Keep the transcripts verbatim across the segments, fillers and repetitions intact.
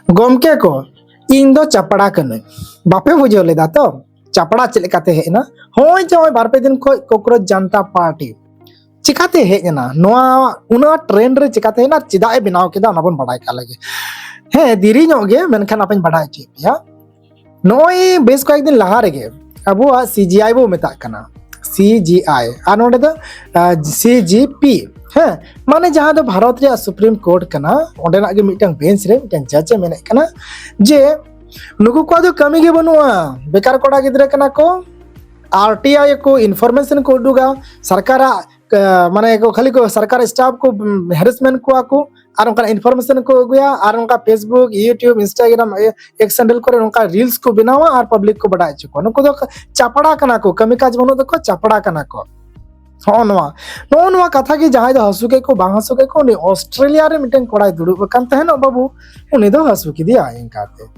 ᱜᱚᱢᱠᱮ ᱠᱚ, ᱤᱧ ᱫᱚ ᱪᱟᱯᱲᱟ ᱠᱟᱹᱱᱟᱹᱧ᱾ ᱵᱟᱯᱮ ᱵᱩᱡᱷᱟᱹᱣ ᱞᱮᱫᱟ ᱛᱚ? ᱪᱟᱯᱲᱟ ᱪᱮᱫ ᱞᱮᱠᱟᱛᱮ ᱦᱮᱡ ᱮᱱᱟ? ᱦᱚᱸᱜᱼᱚᱭ ᱡᱮ ᱦᱚᱸᱜᱼᱚᱭ ᱵᱟᱨ ᱯᱮ ᱫᱤᱱ ᱠᱷᱚᱡ ᱠᱳᱠᱨᱳᱪ ᱡᱟᱱᱛᱟ ᱯᱟᱨᱴᱤ ᱪᱤᱠᱟᱛᱮ ᱦᱮᱡ ᱮᱱᱟ, ᱱᱚᱣᱟ ᱩᱱᱟᱹᱜ ᱴᱨᱮᱱᱰ ᱨᱮ ᱪᱤᱠᱟᱛᱮ ᱦᱮᱡ ᱮᱱᱟ ᱟᱨ ᱪᱮᱫᱟᱜ ᱮ ᱵᱮᱱᱟᱣ ᱠᱮᱫᱟ, ᱚᱱᱟ ᱵᱚᱱ ᱵᱟᱰᱟᱭ ᱠᱟᱜ ᱞᱮᱜᱮ᱾ ᱦᱮᱸ, ᱫᱮᱨᱤ ᱧᱚᱜ ᱜᱮ, ᱢᱮᱱᱠᱷᱟᱱ ᱟᱯᱮᱧ ᱵᱟᱰᱟᱭ ᱦᱚᱪᱚᱭᱮᱫ ᱯᱮᱭᱟ᱾ ᱱᱚᱜᱼᱚᱭ ᱵᱮᱥ ᱠᱚᱭᱮᱠ ᱫᱤᱱ ᱞᱟᱦᱟ ᱨᱮᱜᱮ ᱟᱵᱚᱣᱟᱜ ᱥᱤ ᱡᱤ ᱟᱭ ᱵᱚ ᱢᱮᱛᱟᱜ ᱠᱟᱱᱟ, ᱥᱤ ᱡᱤ ᱟᱭ, ᱟᱨ ᱱᱚᱰᱮ ᱫᱚ ᱥᱤ ᱡᱤ ᱯᱤ, ᱦᱮᱸ, ᱢᱟᱱᱮ ᱡᱟᱦᱟᱸ ᱫᱚ ᱵᱷᱟᱨᱚᱛ ᱨᱮᱭᱟᱜ ᱥᱩᱯᱨᱤᱢ ᱠᱳᱨᱴ ᱠᱟᱱᱟ, ᱚᱸᱰᱮᱱᱟᱜ ᱜᱮ ᱢᱤᱫᱴᱟᱝ ᱵᱮᱧᱪ ᱨᱮ ᱢᱤᱫᱴᱟᱝ ᱡᱟᱡᱽ ᱮ ᱢᱮᱱᱮᱫ ᱠᱟᱱᱟ ᱡᱮ ᱱᱩᱠᱩ ᱠᱚᱣᱟᱜ ᱫᱚ ᱠᱟᱹᱢᱤ ᱜᱮ ᱵᱟᱹᱱᱩᱜᱼᱟ, ᱵᱮᱠᱟᱨ ᱠᱚᱲᱟ ᱜᱤᱫᱽᱨᱟᱹ ᱠᱟᱱᱟ ᱠᱚ, ᱟᱨ ᱴᱤ ᱟᱭ ᱠᱚ ᱤᱱᱯᱷᱚᱨᱢᱮᱥᱚᱱ ᱠᱚ ᱩᱰᱩᱠᱟ, ᱥᱚᱨᱠᱟᱨᱟᱜ, ᱟ, ᱢᱟᱱᱮ ᱠᱚ ᱠᱷᱟᱹᱞᱤ ᱠᱚ ᱥᱚᱨᱠᱟᱨ ᱥᱴᱟᱯ ᱠᱚ ᱦᱮᱨᱮᱥᱢᱮᱱᱴ ᱠᱚᱣᱟ ᱠᱚ, ᱟᱨ ᱚᱱᱠᱟᱱᱟᱜ ᱤᱱᱯᱷᱚᱨᱢᱮᱥᱚᱱ ᱠᱚ ᱟᱹᱜᱩᱭᱟ, ᱟᱨ ᱚᱱᱠᱟ Facebook, YouTube, Instagram, X handle ᱠᱚᱨᱮ ᱱᱚᱝᱠᱟ ᱨᱤᱞᱥ ᱠᱚ ᱵᱮᱱᱟᱣᱟ ᱟᱨ ᱯᱟᱵᱽᱞᱤᱠ ᱠᱚ ᱵᱟᱰᱟᱭ ᱦᱚᱪᱚ ᱠᱚᱣᱟ᱾ ᱱᱩᱠᱩ ᱫᱚ ᱪᱟᱯᱲᱟ ᱠᱟᱱᱟ ᱠᱚ, ᱠᱟᱹᱢᱤ ᱠᱟᱡᱽ ᱵᱟᱹᱱᱩᱜ ᱛᱟᱠᱚᱣᱟ, ᱪᱟᱯᱲᱟ ᱠᱟᱱᱟ ᱠᱚ᱾ ᱦᱚᱸᱜᱼᱚ ᱱᱚᱣᱟ, ᱱᱚᱜᱼᱚ ᱱᱚᱣᱟ ᱠᱟᱛᱷᱟ ᱜᱮ ᱡᱟᱦᱟᱸᱭ ᱫᱚ ᱦᱟᱹᱥᱩ ᱠᱮᱫ ᱠᱚ, ᱵᱟᱝ ᱦᱟᱹᱥᱩ ᱠᱮᱫ ᱠᱚ, ᱩᱱᱤ ᱚᱥᱴᱨᱮᱞᱤᱭᱟ ᱨᱮ ᱢᱤᱫᱴᱮᱱ ᱠᱚᱲᱟᱭ ᱫᱩᱲᱩᱵ ᱟᱠᱟᱱ ᱛᱟᱦᱮᱱᱚᱜ ᱵᱟᱹᱵᱩ, ᱩᱱᱤ ᱫᱚ ᱦᱟᱹᱥᱩ ᱠᱮᱫᱮᱭᱟ ᱤᱱᱠᱟᱛᱮ᱾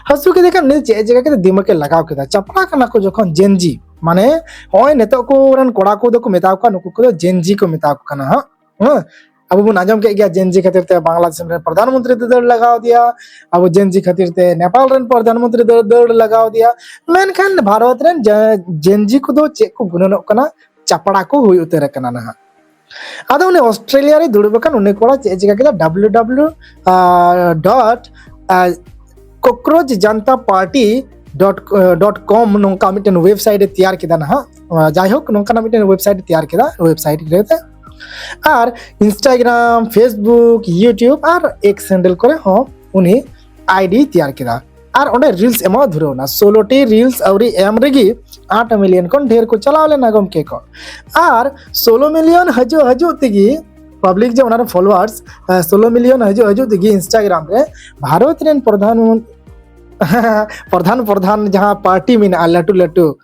ᱦᱟᱹᱥᱩ ᱠᱮᱫᱮ ᱠᱷᱟᱱ ᱩᱱᱤ ᱪᱮᱫ ᱮ ᱪᱤᱠᱟ ᱠᱮᱫᱟ, ᱫᱤᱢᱟᱜᱽ ᱮ ᱞᱟᱜᱟᱣ ᱠᱮᱫᱟ᱾ ᱪᱟᱯᱲᱟ ᱠᱟᱱᱟ ᱠᱚ ᱡᱚᱠᱷᱚᱱ ᱡᱮᱱ ᱡᱤ, ᱢᱟᱱᱮ ᱦᱚᱸᱜᱼᱚᱭ ᱱᱤᱛᱚᱜ ᱠᱚ ᱨᱮᱱ ᱠᱚᱲᱟ ᱠᱚᱫᱚ ᱠᱚ ᱢᱮᱛᱟ ᱠᱚᱣᱟ, ᱱᱩᱠᱩ ᱠᱚᱫᱚ ᱡᱮᱱ ᱡᱤ ᱠᱚ ᱢᱮᱛᱟ ᱠᱚ ᱠᱟᱱᱟ ᱦᱟᱸᱜ᱾ ᱦᱮᱸ, ᱟᱵᱚ ᱵᱚᱱ ᱟᱸᱡᱚᱢ ᱠᱮᱫ ᱜᱮᱭᱟ ᱡᱮᱱ ᱡᱤ ᱠᱷᱟᱹᱛᱤᱨ ᱛᱮ ᱵᱟᱝᱞᱟᱫᱮᱥ ᱨᱮᱱ ᱯᱨᱚᱫᱷᱟᱱ ᱢᱚᱱᱛᱨᱤ ᱫᱚ ᱫᱟᱹᱲ ᱞᱟᱜᱟᱣ ᱫᱮᱭᱟ, ᱟᱵᱚ ᱡᱮᱱ ᱡᱤ ᱠᱷᱟᱹᱛᱤᱨ ᱛᱮ ᱱᱮᱯᱟᱞ ᱨᱮᱱ ᱯᱨᱚᱫᱷᱟᱱ ᱢᱚᱱᱛᱨᱤ ᱫᱚ ᱫᱟᱹᱲ ᱞᱟᱜᱟᱣ ᱫᱮᱭᱟ᱾ ᱢᱮᱱᱠᱷᱟᱱ ᱵᱷᱟᱨᱚᱛ ᱨᱮᱱ ᱡᱮᱱ ᱡᱤ ᱠᱚᱫᱚ ᱪᱮᱫ ᱠᱚ ᱜᱩᱱᱟᱹᱱᱚᱜ ᱠᱟᱱᱟ, ᱪᱟᱯᱲᱟ ᱠᱚ ᱦᱩᱭ ᱩᱛᱟᱹᱨ ᱟᱠᱟᱱᱟ ᱱᱟᱦᱟᱜ᱾ ᱟᱫᱚ ᱩᱱᱤ ᱚᱥᱴᱨᱮᱞᱤᱭᱟ ᱨᱮ ᱫᱩᱲᱩᱵ ᱟᱠᱟᱱ ᱩᱱᱤ ᱠᱚᱲᱟ ᱪᱮᱫ ᱮ ᱪᱤᱠᱟ ᱠᱮᱫᱟ, ᱰᱟᱵᱞᱤᱭᱩ ᱰᱟᱵᱞᱤᱭᱩ ᱰᱚᱴ ᱠᱳᱠᱨᱳᱪ ᱡᱟᱱᱛᱟ ᱯᱟᱨᱴᱤ ᱰᱚᱴ ᱠᱚᱢ ᱱᱚᱝᱠᱟ ᱢᱤᱫᱴᱮᱱ ᱣᱮᱵᱥᱟᱭᱤᱴ ᱮ ᱛᱮᱭᱟᱨ ᱠᱮᱫᱟ ᱱᱟᱦᱟᱜ᱾ ᱡᱟᱭᱦᱳᱠ, ᱱᱚᱝᱠᱟᱱᱟᱜ ᱢᱤᱫᱴᱮᱱ ᱣᱮᱵᱥᱟᱭᱤᱴ ᱮ ᱛᱮᱭᱟᱨ ᱠᱮᱫᱟ, ᱣᱮᱵᱥᱟᱭᱤᱴ ᱨᱮ᱾ ᱟᱨ Instagram, Facebook, YouTube ᱟᱨ ᱮᱠᱥ ᱦᱮᱱᱰᱮᱞ ᱠᱚᱨᱮ ᱦᱚᱸ ᱩᱱᱤ ᱟᱭᱰᱤ ᱛᱮᱭᱟᱨ ᱠᱮᱫᱟ᱾ ᱟᱨ ᱚᱸᱰᱮ ᱨᱤᱞᱥ ᱮᱢᱚᱜ ᱫᱷᱩᱨᱟᱹᱣ ᱮᱱᱟ᱾ ᱥᱳᱞᱳ ᱴᱤ ᱨᱤᱞᱥ ᱟᱹᱣᱨᱤ ᱮᱢ ᱨᱮᱜᱮ ᱟᱴ ᱢᱤᱞᱤᱭᱚᱱ ᱠᱷᱚᱱ ᱰᱷᱮᱨ ᱠᱚ ᱪᱟᱞᱟᱣ ᱞᱮᱱᱟ ᱜᱚᱢᱠᱮ ᱠᱚ᱾ ᱟᱨ ᱥᱳᱞᱳ ᱢᱤᱞᱤᱭᱚᱱ ᱦᱤᱡᱩᱜ ᱦᱤᱡᱩᱜ ᱛᱮᱜᱮ ᱯᱟᱵᱽᱞᱤᱠ ᱡᱮ ᱚᱱᱟ ᱨᱮ ᱯᱷᱚᱞᱳᱣᱟᱨᱥ ᱥᱳᱞᱳ ᱢᱤᱞᱤᱭᱚᱱ ᱦᱤᱡᱩᱜ ᱦᱤᱡᱩᱜ ᱛᱮᱜᱮ Instagram ᱨᱮ ᱵᱷᱟᱨᱚᱛ ᱨᱮᱱ ᱯᱨᱚᱫᱷᱟᱱ ᱯᱨᱚᱫᱷᱟᱱ ᱯᱨᱚᱫᱷᱟᱱ ᱡᱟᱦᱟᱸ ᱯᱟᱨᱴᱤ ᱢᱮᱱᱟᱜᱼᱟ, ᱞᱟᱹᱴᱩ ᱞᱟᱹᱴᱩ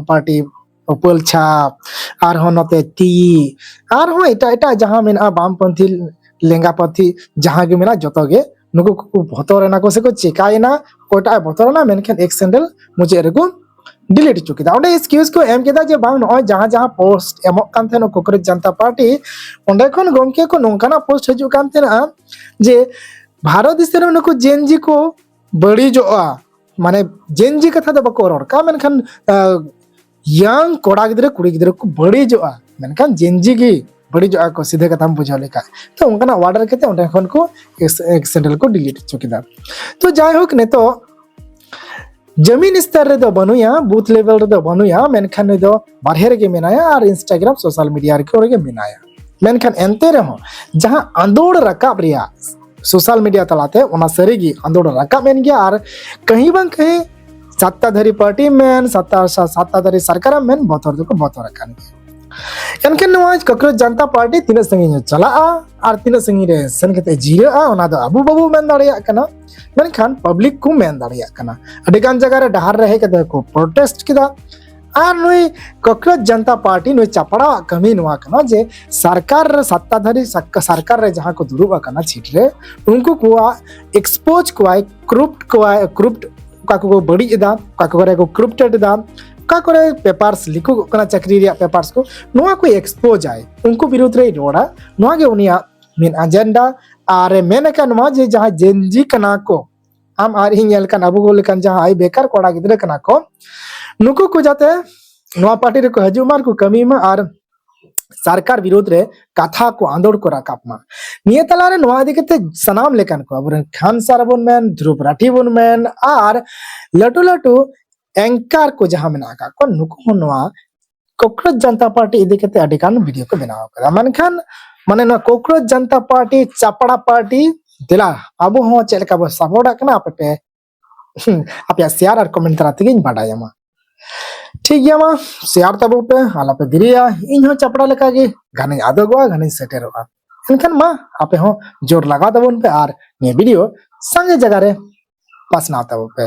ᱯᱟᱨᱴᱤ, ᱩᱯᱟᱹᱞ ᱪᱷᱟᱯ, ᱟᱨᱦᱚᱸ ᱱᱚᱛᱮ ᱛᱤ, ᱟᱨᱦᱚᱸ ᱮᱴᱟᱜ ᱮᱴᱟᱜ ᱡᱟᱦᱟᱸ ᱢᱮᱱᱟᱜᱼᱟ, ᱵᱟᱢᱯᱚᱱᱛᱷᱤ, ᱞᱮᱸᱜᱟᱯᱚᱱᱛᱷᱤ, ᱡᱟᱦᱟᱸ ᱜᱮ ᱢᱮᱱᱟᱜᱼᱟ, ᱡᱚᱛᱚ ᱜᱮ ᱱᱩᱠᱩ ᱠᱚᱠᱚ ᱵᱚᱛᱚᱨ ᱮᱱᱟ ᱠᱚ ᱥᱮᱠᱚ ᱪᱮᱠᱟᱭᱮᱱᱟ, ᱚᱠᱚᱭᱴᱟᱜ ᱮ ᱵᱚᱛᱚᱨ ᱮᱱᱟ, ᱢᱮᱱᱠᱷᱟᱱ ᱮᱠᱥ ᱦᱮᱱᱰᱮᱞ ᱢᱩᱪᱟᱹᱫ ᱨᱮᱠᱚ ᱰᱤᱞᱤᱴ ᱦᱚᱪᱚ ᱠᱮᱫᱟ᱾ ᱚᱸᱰᱮ ᱮᱠᱥᱠᱤᱭᱩᱡᱽ ᱠᱚ ᱮᱢ ᱠᱮᱫᱟ ᱡᱮ ᱵᱟᱝ, ᱱᱚᱜᱼᱚᱭ ᱡᱟᱦᱟᱸ ᱡᱟᱦᱟᱸ ᱯᱳᱥᱴ ᱮᱢᱚᱜ ᱠᱟᱱ ᱛᱟᱦᱮᱱᱟ ᱠᱳᱠᱨᱳᱪ ᱡᱟᱱᱛᱟ ᱯᱟᱨᱴᱤ, ᱚᱸᱰᱮ ᱠᱷᱚᱱ ᱜᱚᱢᱠᱮ ᱠᱚ ᱱᱚᱝᱠᱟᱱᱟᱜ ᱯᱳᱥᱴ ᱦᱤᱡᱩᱜ ᱠᱟᱱ ᱛᱟᱦᱮᱱᱟ ᱡᱮ ᱵᱷᱟᱨᱚᱛ ᱫᱤᱥᱚᱢ ᱨᱮ ᱱᱩᱠᱩ Gen Z ᱠᱚ ᱵᱟᱹᱲᱤᱡᱚᱜᱼᱟ, ᱢᱟᱱᱮ Gen Z ᱠᱟᱛᱷᱟ ᱫᱚ ᱵᱟᱠᱚ ᱨᱚᱲ ᱠᱟᱱᱟ, ᱢᱮᱱᱠᱷᱟᱱ ᱭᱟᱝ ᱠᱚᱲᱟ ᱜᱤᱫᱽᱨᱟᱹ ᱠᱩᱲᱤ ᱜᱤᱫᱽᱨᱟᱹ ᱠᱚ ᱵᱟᱹᱲᱤᱡᱚᱜᱼᱟ, ᱢᱮᱱᱠᱷᱟᱱ Gen Z ᱜᱮ ᱵᱟᱹᱲᱤᱡᱚᱜᱼᱟ ᱠᱚ, ᱥᱤᱫᱷᱟᱹ ᱠᱟᱛᱷᱟᱢ ᱵᱩᱡᱷᱟᱹᱣ ᱞᱮᱠᱷᱟᱡ᱾ ᱛᱚ ᱚᱱᱠᱟᱱᱟᱜ ᱚᱨᱰᱟᱨ ᱠᱟᱛᱮ ᱚᱸᱰᱮ ᱠᱷᱚᱱ ᱠᱚ ᱮᱠᱥ ᱥᱮᱱᱰᱮᱞ ᱠᱚ ᱰᱤᱞᱤᱴ ᱦᱚᱪᱚ ᱠᱮᱫᱟ᱾ ᱛᱚ ᱡᱟᱭᱦᱳᱠ, ᱱᱤᱛᱚᱜ ᱡᱟᱢᱤᱱ ᱥᱛᱚᱨ ᱨᱮᱫᱚ ᱵᱟᱹᱱᱩᱭᱟ, ᱵᱩᱛᱷ ᱞᱮᱵᱮᱞ ᱨᱮᱫᱚ ᱵᱟᱹᱱᱩᱭᱟ, ᱢᱮᱱᱠᱷᱟᱱ ᱱᱩᱭ ᱫᱚ ᱵᱟᱨᱦᱮ ᱨᱮᱜᱮ ᱢᱮᱱᱟᱭᱟ ᱟᱨ ᱤᱱᱥᱴᱟᱜᱨᱟᱢ ᱥᱳᱥᱟᱞ ᱢᱤᱰᱤᱭᱟ ᱨᱮᱜᱮ ᱢᱮᱱᱟᱭᱟ᱾ ᱢᱮᱱᱠᱷᱟᱱ ᱮᱱᱛᱮ ᱨᱮᱦᱚᱸ ᱡᱟᱦᱟᱸ ᱟᱸᱫᱳᱲ ᱨᱟᱠᱟᱵ ᱨᱮᱭᱟᱜ ᱥᱳᱥᱟᱞ ᱢᱤᱰᱤᱭᱟ ᱛᱟᱞᱟᱛᱮ, ᱚᱱᱟ ᱥᱟᱹᱨᱤᱜᱮ ᱟᱸᱫᱳᱲ ᱨᱟᱠᱟᱵ ᱮᱱ ᱜᱮᱭᱟ᱾ ᱟᱨ ᱠᱟᱹᱦᱤ ᱵᱟᱝ ᱠᱟᱹᱦᱤ ᱥᱟᱛᱛᱟᱫᱷᱟᱨᱤ ᱯᱟᱨᱴᱤ ᱢᱮᱱ, ᱥᱟᱛᱛᱟ-, ᱥᱟ-, ᱥᱟᱛᱛᱟᱫᱷᱟᱨᱤ ᱥᱚᱨᱠᱟᱨᱮᱢ ᱢᱮᱱ, ᱵᱚᱛᱚᱨ ᱫᱚᱠᱚ ᱵᱚᱛᱚᱨ ᱟᱠᱟᱱ ᱜᱮᱭᱟ᱾ ᱮᱱᱠᱷᱟᱱ ᱱᱚᱣᱟ ᱠᱚᱠᱨᱳᱪ ᱡᱟᱱᱛᱟ ᱯᱟᱨᱴᱤ ᱛᱤᱱᱟᱹᱜ ᱥᱟᱺᱜᱤᱧ ᱮ ᱪᱟᱞᱟᱜᱼᱟ ᱟᱨ ᱛᱤᱱᱟᱹᱜ ᱥᱟᱺᱜᱤᱧ ᱨᱮ ᱥᱮᱱ ᱠᱟᱛᱮ ᱡᱤᱨᱟᱹᱜᱼᱟ, ᱚᱱᱟ ᱫᱚ ᱟᱵᱚ ᱵᱟᱵᱚ ᱢᱮᱱ ᱫᱟᱲᱮᱭᱟᱜ ᱠᱟᱱᱟ, ᱢᱮᱱᱠᱷᱟᱱ ᱯᱟᱵᱽᱞᱤᱠ ᱠᱚ ᱢᱮᱱ ᱫᱟᱲᱮᱭᱟᱜ ᱠᱟᱱᱟ᱾ ᱟᱹᱰᱤ ᱜᱟᱱ ᱡᱟᱭᱜᱟ ᱨᱮ ᱰᱟᱦᱟᱨ ᱨᱮ ᱦᱮᱡ ᱠᱟᱛᱮ ᱠᱚ ᱯᱨᱚᱴᱮᱥᱴ ᱠᱮᱫᱟ᱾ ᱟᱨ ᱱᱩᱭ ᱠᱚᱠᱨᱳᱪ ᱡᱟᱱᱛᱟ ᱯᱟᱨᱴᱤ, ᱱᱩᱭ ᱪᱟᱯᱲᱟᱣᱟᱜ ᱠᱟᱹᱢᱤ ᱱᱚᱣᱟ ᱠᱟᱱᱟ ᱡᱮ ᱥᱚᱨᱠᱟᱨ ᱨᱮ, ᱥᱟᱛᱛᱟᱫᱷᱟᱨᱤ ᱥᱟᱠ-, ᱥᱚᱨᱠᱟᱨ ᱨᱮ ᱡᱟᱦᱟᱸ ᱠᱚ ᱫᱩᱲᱩᱵ ᱟᱠᱟᱱᱟ ᱥᱤᱴ ᱨᱮ, ᱩᱱᱠᱩ ᱠᱚᱣᱟᱜ ᱮᱠᱥᱯᱳᱡᱽ ᱠᱚᱣᱟᱭ, ᱠᱨᱩᱯᱴ ᱠᱚᱣᱟᱭ, ᱠᱨᱩᱯᱴ, ᱚᱠᱟ ᱠᱚᱠᱚ ᱵᱟᱹᱲᱤᱡ ᱮᱫᱟ, ᱚᱠᱟ ᱠᱚᱨᱮ ᱠᱚ ᱠᱨᱩᱯᱴᱮᱰ ᱮᱫᱟ, ᱚᱠᱟ ᱠᱚᱨᱮ ᱯᱮᱯᱟᱨᱥ ᱞᱤᱠᱚᱜᱚᱜ ᱠᱟᱱᱟ, ᱪᱟᱹᱠᱨᱤ ᱨᱮᱭᱟᱜ ᱯᱮᱯᱟᱨᱥ ᱠᱚ, ᱱᱚᱣᱟ ᱠᱚ ᱮᱠᱥᱯᱳᱡᱽ ᱟᱭ, ᱩᱱᱠᱩ ᱵᱤᱨᱩᱫᱽ ᱨᱮᱭ ᱨᱚᱲᱟ᱾ ᱱᱚᱣᱟ ᱜᱮ ᱩᱱᱤᱭᱟᱜ ᱢᱮᱱ ᱮᱡᱮᱱᱰᱟ᱾ ᱟᱨ ᱮ ᱢᱮᱱ ᱟᱠᱟᱫ ᱱᱚᱣᱟ ᱡᱮ ᱡᱟᱦᱟᱸᱭ Gen Z ᱠᱟᱱᱟ ᱠᱚ, ᱟᱢ ᱟᱨ ᱤᱧ ᱧᱮᱞ ᱞᱮᱠᱟᱱ, ᱟᱵᱚ ᱠᱚ ᱞᱮᱠᱟᱱ ᱡᱟᱦᱟᱸᱭ ᱵᱮᱠᱟᱨ ᱠᱚᱲᱟ ᱜᱤᱫᱽᱨᱟᱹ ᱠᱟᱱᱟ ᱠᱚ, ᱱᱩᱠᱩ ᱠᱚ ᱡᱟᱛᱮ ᱱᱚᱣᱟ ᱯᱟᱨᱴᱤ ᱨᱮᱠᱚ ᱦᱤᱡᱩᱜ ᱢᱟ ᱟᱨ ᱠᱚ ᱠᱟᱹᱢᱤ ᱢᱟ ᱟᱨ ᱥᱚᱨᱠᱟᱨ ᱵᱤᱨᱩᱫᱽ ᱨᱮ ᱠᱟᱛᱷᱟ ᱠᱚ, ᱟᱸᱫᱳᱲ ᱠᱚ ᱨᱟᱠᱟᱵ ᱢᱟ᱾ ᱱᱤᱭᱟᱹ ᱛᱟᱞᱟᱨᱮ ᱱᱚᱣᱟ ᱤᱫᱤ ᱠᱟᱛᱮ ᱥᱟᱱᱟᱢ ᱞᱮᱠᱟᱱ ᱠᱚ, ᱟᱵᱚᱨᱮᱱ ᱠᱷᱟᱱ ᱥᱟᱨ ᱵᱚᱱ ᱢᱮᱱ, ᱫᱷᱨᱩᱵ ᱨᱟᱴᱷᱤ ᱵᱚᱱ ᱢᱮᱱ, ᱟᱨ ᱞᱟᱹᱴᱩ ᱞᱟᱹᱴᱩ ᱮᱝᱠᱟᱨ ᱠᱚ ᱡᱟᱦᱟᱸ ᱢᱮᱱᱟᱜ ᱟᱠᱟᱫ ᱠᱚᱣᱟ, ᱱᱩᱠᱩ ᱦᱚᱸ ᱱᱚᱣᱟ ᱠᱚᱠᱨᱳᱪ ᱡᱟᱱᱛᱟ ᱯᱟᱨᱴᱤ ᱤᱫᱤ ᱠᱟᱛᱮ ᱟᱹᱰᱤ ᱜᱟᱱ ᱵᱷᱤᱰᱤᱭᱳ ᱠᱚ ᱵᱮᱱᱟᱣ ᱟᱠᱟᱫᱟ᱾ ᱢᱮᱱᱠᱷᱟᱱ ᱢᱟᱱᱮ ᱱᱚᱣᱟ ᱠᱚᱠᱨᱳᱪ ᱡᱟᱱᱛᱟ ᱯᱟᱨᱴᱤ, ᱪᱟᱯᱲᱟ ᱯᱟᱨᱴᱤ, ᱫᱮᱞᱟ ᱟᱵᱚ ᱦᱚᱸ ᱪᱮᱫ ᱞᱮᱠᱟ ᱵᱚ ᱥᱟᱯᱳᱨᱴ ᱟᱜ ᱠᱟᱱᱟ, ᱟᱯᱮ ᱯᱮ ᱟᱯᱮᱭᱟᱜ ᱥᱮᱭᱟᱨ ᱟᱨ ᱠᱚᱢᱮᱱᱴ ᱛᱟᱞᱟ ᱛᱮᱜᱮᱧ ᱵᱟᱰᱟᱭᱟ ᱢᱟ᱾ ᱴᱷᱤᱠ ᱜᱮᱭᱟ ᱢᱟ, ᱥᱮᱭᱟᱨ ᱛᱟᱵᱚ ᱯᱮ, ᱟᱞᱚᱯᱮ ᱫᱮᱨᱤᱭᱟ᱾ ᱤᱧ ᱦᱚᱸ ᱪᱟᱯᱲᱟ ᱞᱮᱠᱟᱜᱮ ᱜᱷᱟᱱᱮᱧ ᱟᱫᱚᱜᱚᱜᱼᱟ, ᱜᱷᱟᱱᱮᱧ ᱥᱮᱴᱮᱨᱚᱜᱼᱟ᱾ ᱮᱱᱠᱷᱟᱱ ᱢᱟ ᱟᱯᱮ ᱦᱚᱸ ᱡᱳᱨ ᱞᱟᱜᱟᱣ ᱛᱟᱵᱚᱱ ᱯᱮ ᱟᱨ ᱱᱤᱭᱟᱹ ᱵᱷᱤᱰᱤᱭᱳ ᱥᱟᱸᱜᱮ ᱡᱟᱭᱜᱟ ᱨᱮ ᱯᱟᱥᱱᱟᱣ ᱛᱟᱵᱚ ᱯᱮ᱾